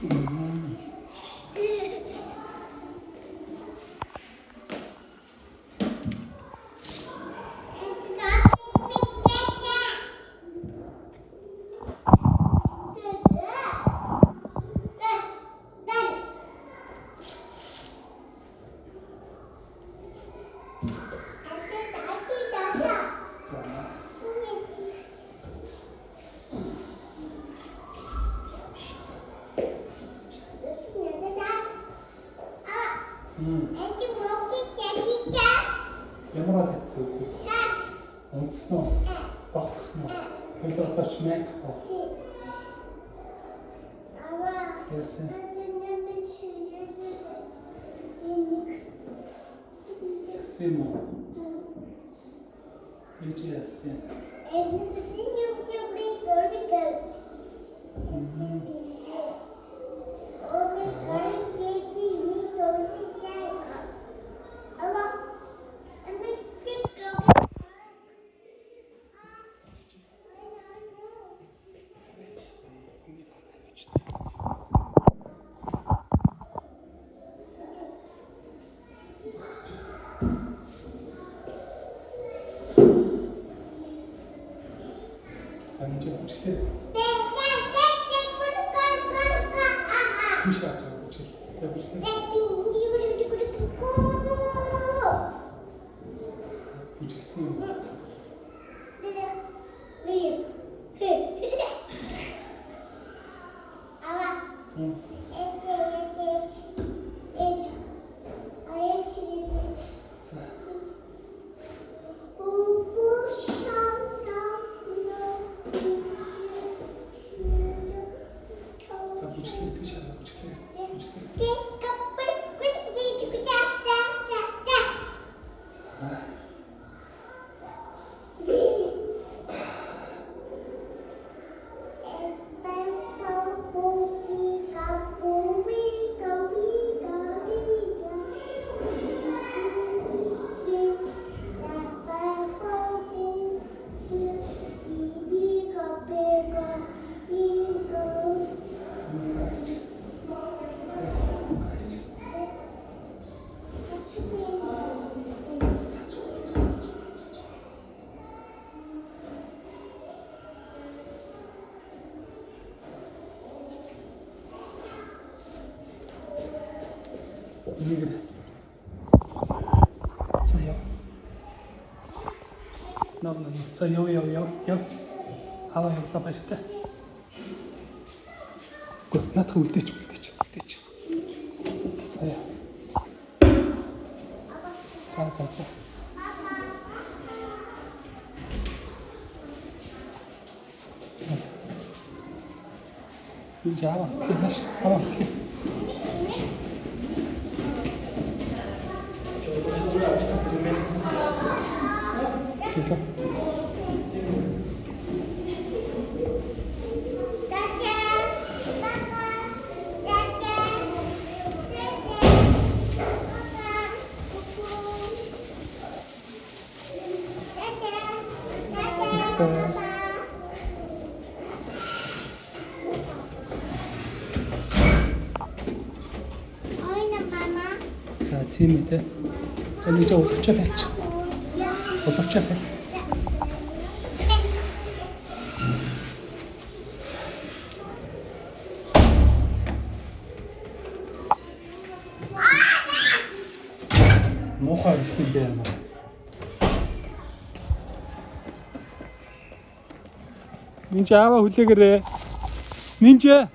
За. Ямар бол хэцүү вэ? Унтсан уу? Гогдсон уу? Хоёул одоо ч мэг уу? Яасан? Яасан юм уу? Энд чи яасан? Хүний дор тавьчих. За энэ чи бүжиглээ. Тийш авч байгаа бүжиглээ. За бүжиглээ. Бүжиглсэн юм уу? Хм. За. За бүжиглээ. Тийш аваа бүжиглээ. Бүжиглээ. За. Гарч. Гарч. За зүгээр зүгээр зүгээр зүгээр. Энийг за яв. Ноо ноо. За яв яв яв яв. Аваа явлаа баяртай. Гү наадах үлдээч үлдээч үлдээч. За яв. За за за. Энэ жаава хөтлөө нааш. Аваа хөтлөө. Хэлээ. Баяртай. За тийм ээ те. За нэг жоо улгачаа тавьчих. Улгачаа тавь. Муухай их юм бэ юм. Нинжа аваа хүлээгээрэй. Нинжа.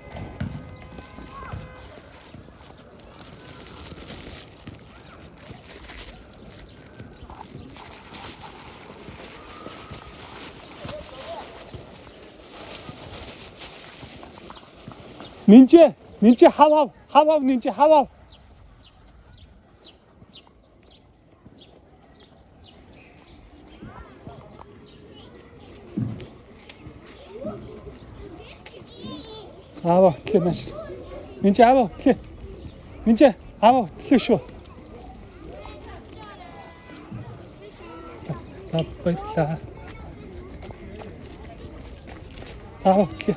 Нинжа, нинжа хав хав, хав хав нинжа хав хав. Аваа хөтлөө нааш. Нинжа аваа хөтлөө. Нинжа аваа хөтлөө шүү. За за баярлалаа. За аваа хөтлөө.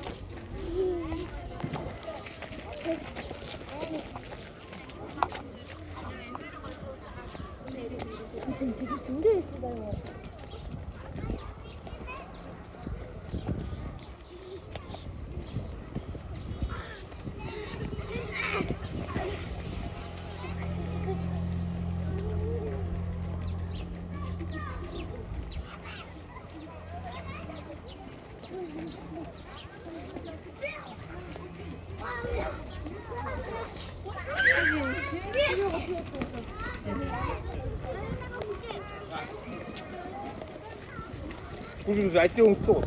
Үгүй IT өмссөн.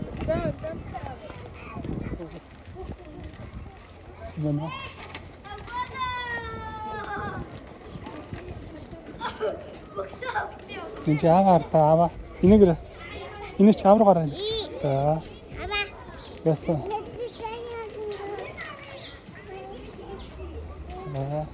Мөн. Энд чи аавар та аава. Энийг энийг чи аав руу гараа. За. Яасан. За.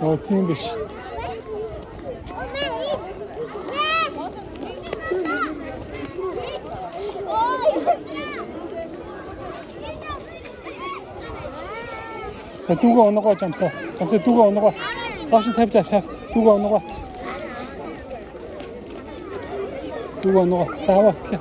Оо тийм биш. За дүүгээ унагоо жамсаа. Жамсаа дүүгээ унагоо. Доош нь тавьж авах. Дүүгээ унагоо. Дүүгээ унагоо. За аваа. За.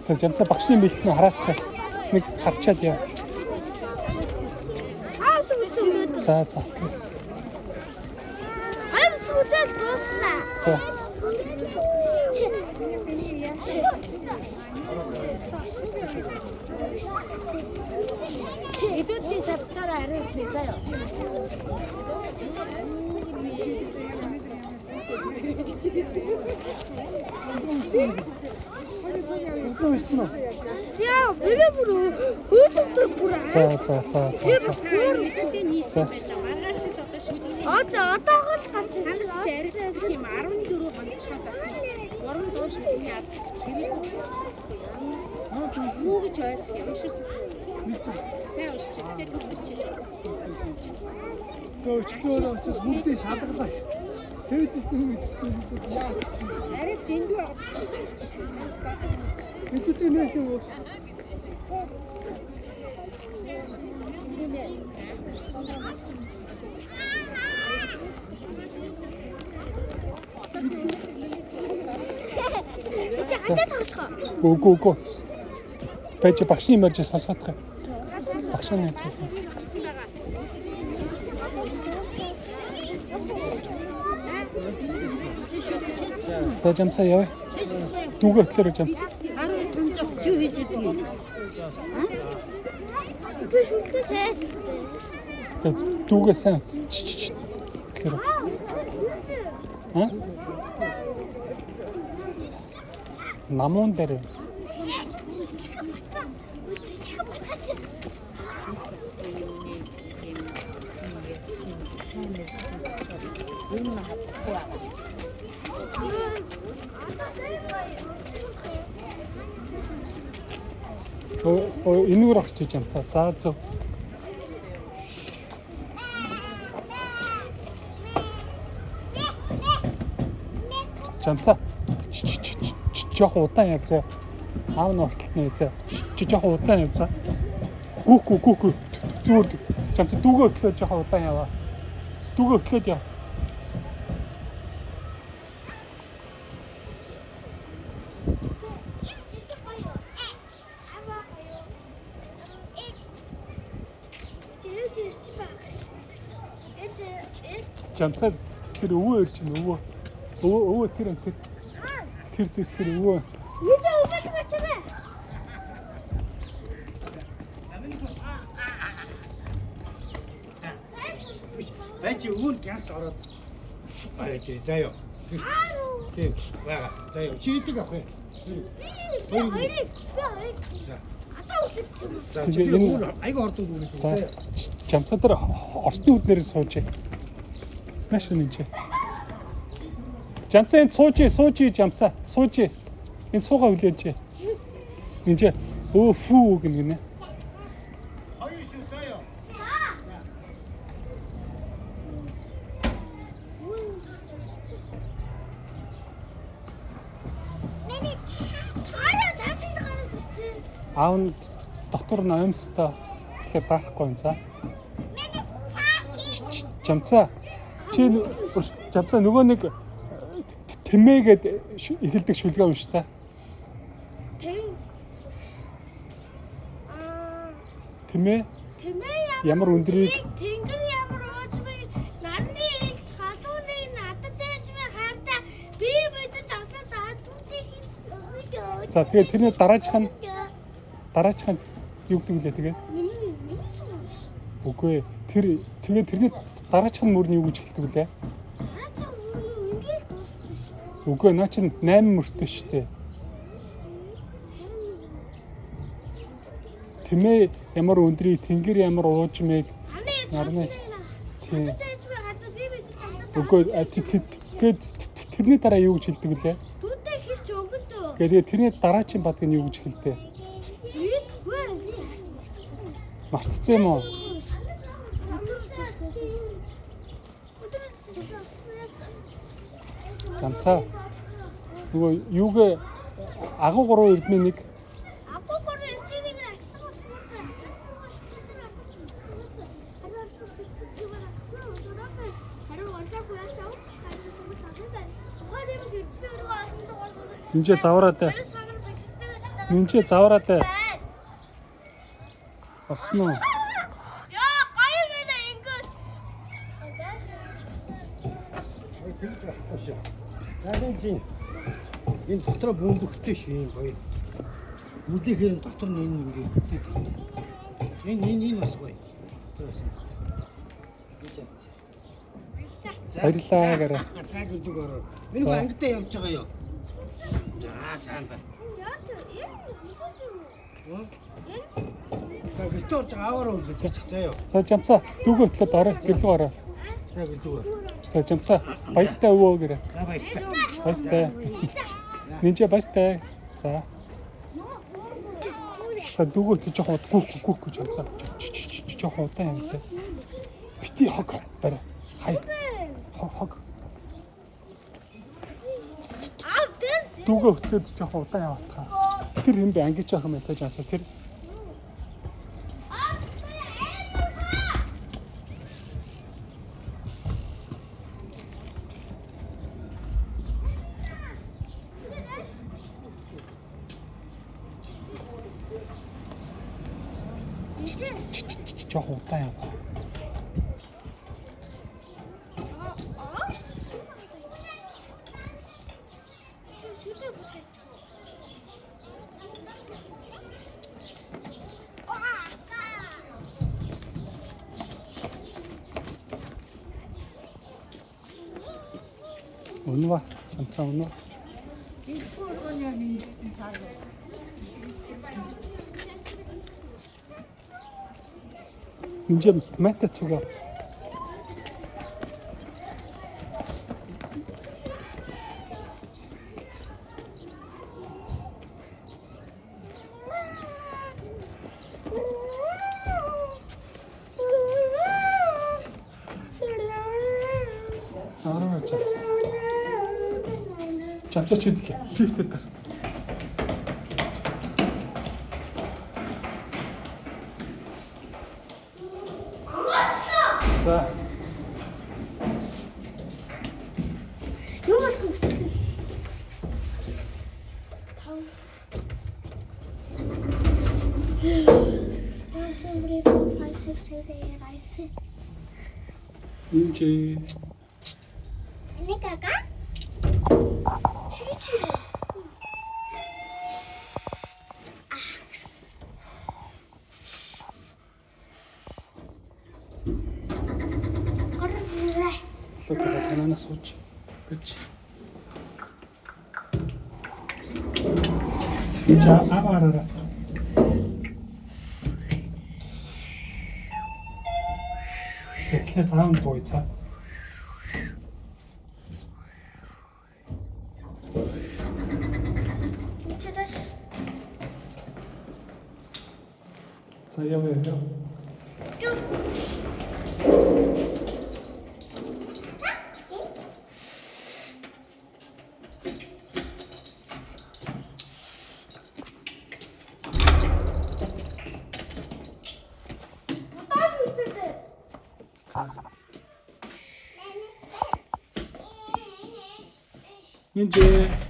За жамсаа багшийн бэлтгэн харааттай нэг харчаад яв. За за. За. Эдүүдийн шалгалтаараа ариун хэлнэ заяа. Яа, би бүр хөөдөг бүр. За за за за. За. Аа за одоогоо л гарч ирсэн. Тийм 14 гонцоод 3 дууш хүний ад хэрэг үзчихгүй. Юу гэж ойлгох юм унширсан. Сайн уншчих. Тэгээд төгсөрч. Өчтөр өчтөр бүгдийг шалгалаа шүү дээ. Тэвжсэн юм мэдсэн яаж ч юм. Арай дэндүү байгаа. Хэдүүдийн нээс юм уу? Чи хатаа тоглох уу? Үгүй үгүй. Байж багшийн морж сонсоодох юм. Багшийн морж сонс. За жамцаа яваа. Дүүгээ өтлөөрэй жамц. Юу хийж идэг юм? Би шүлгээ сайн. За дүүгээ сайн ч ч ч өтлөөрэй. Аа? Намуун дээр. Оо энэгээр орчиж юм. За за зөв. Жамцаа. Жохон удаан явцаа. Аав нь ортолт нь явцаа. Чи жохон удаан явцаа. Гүүхгүй гүүхгүй. Зүгээр жамцаа дүүгээ өтлөөд жохон удаан яваа. Дүүгээ өтлөөд яв. Жамцаа тэр өвөө ирж байна өвөө. Өвөө өвөө тэр тэр. Тэр тэр тэр өвөө. Нэг өвөл гачаа. Бай чи өвөө нь гяс ороод аа тий заяа. Тийм байгаа. За яа. Чи идэг авах юм. Хоёрыг би хоёр. За. Одоо үлдчих юм. За чи энэ айгүй ордон гүрэх. За жамцаа дээр орчны үднэрээ сууж. Маш үнэн чи. Жамцаа энд сууж, сууж жамцаа. Сууж. Энэ суугаа хүлээж. Энд чи өө фүү гэнэ гинэ. Хоёр шүү заа яа. Миний арай тавчанд гараад ирсэн. Аав нь дотор нь оймстой тэгэхээр таарахгүй юм за. Миний цааш. Жамцаа чи жамцаа нөгөө нэг тэмээгээд эхэлдэг шүлгээ унш та. Тэг. Аа Тэмээ тэмээ ямар өндрийг тэнгэр ямар уужмыг нарны илч халуурыг надад дээжмээ хайртай би мэдэж авлаа да түүний хин өгöj. За тэгээд тэрний дараачих нь юу гэдэг лээ тэгээд? Миний сүм ш. Үгүй ээ. Тэр тэгээд тэрний дараачих нь мөр нь юу гэж хэлдэг лээ? Дараачих мөр нь ингээл дууссан ш. Үгүй ээ, наа чин 8 мөртэй шүү дээ. Тэмээ ямар өндрийг тэнгэр ямар уужмыг нарны тийм. Үгүй тэгээд тэрний дараа юу гэж хэлдэг лээ? Түүтэй хэлж өгöd. Тэгээд тэрний дараагийн бадаг нь юу гэж хэлдэг? Мэдгүй би. Мартцсан юм уу? Жамцаа. Нөгөө юугээ агуу гурван эрдмийн нэг агуу гурван эрдмийн нэг ачлаг Энд завраад. Энд завраад. Болсон уу? Яа, гоё мэнэ ингэл. Тэгж болохгүй шүү. За энэ чинь энэ дотроо бөмбөгтэй шүү юм гоё. Үлээхээр нь дотор нь энэ ингээд хөтөд. Энэ энэ энэ бас гоё. Дотор бас юм. Гэж яа. Баярлалаа гэрээ. За гэдэг ороо. Миний ангидаа явж байгаа юу? Аа сайн бай. Энэ За гэртээ орж байгаа аваараа үлдээчих заа юу. За жамцаа дүүгөө хөтлөөд орой гэрлүү орой. За гэлдүү. За жамцаа баяртай өвөө гэрээ. За баяртай. Баяртай. Нинжээ баяртай. За. За дүүгөө хөтлөө жоохон гүх гүх гүх жамцаа. Жоохон удаан юм зэ. Бити хог барай. Хай. Хог. Дүүгөө хөтлөөд жоохон удаан яваатгаа. Тэр юм бэ ангиж явах юм байна жамцаа тэр. Жоохон удаан яваа. Үнва, чамцаа үнва. Энд мата цугаа. Аа чамцаа. Чамцаа чи лифтэд дар. За. Юу болох вэ? 5 1 2 3 4 5 6 7 8 9. Энд Нэг ага. Чи. Лукаа танаас сууж. Гэж. За аваараа. Тэгэхээр таан буйцаа. Учираас За яв яв. удаан үстэй. За. Энд.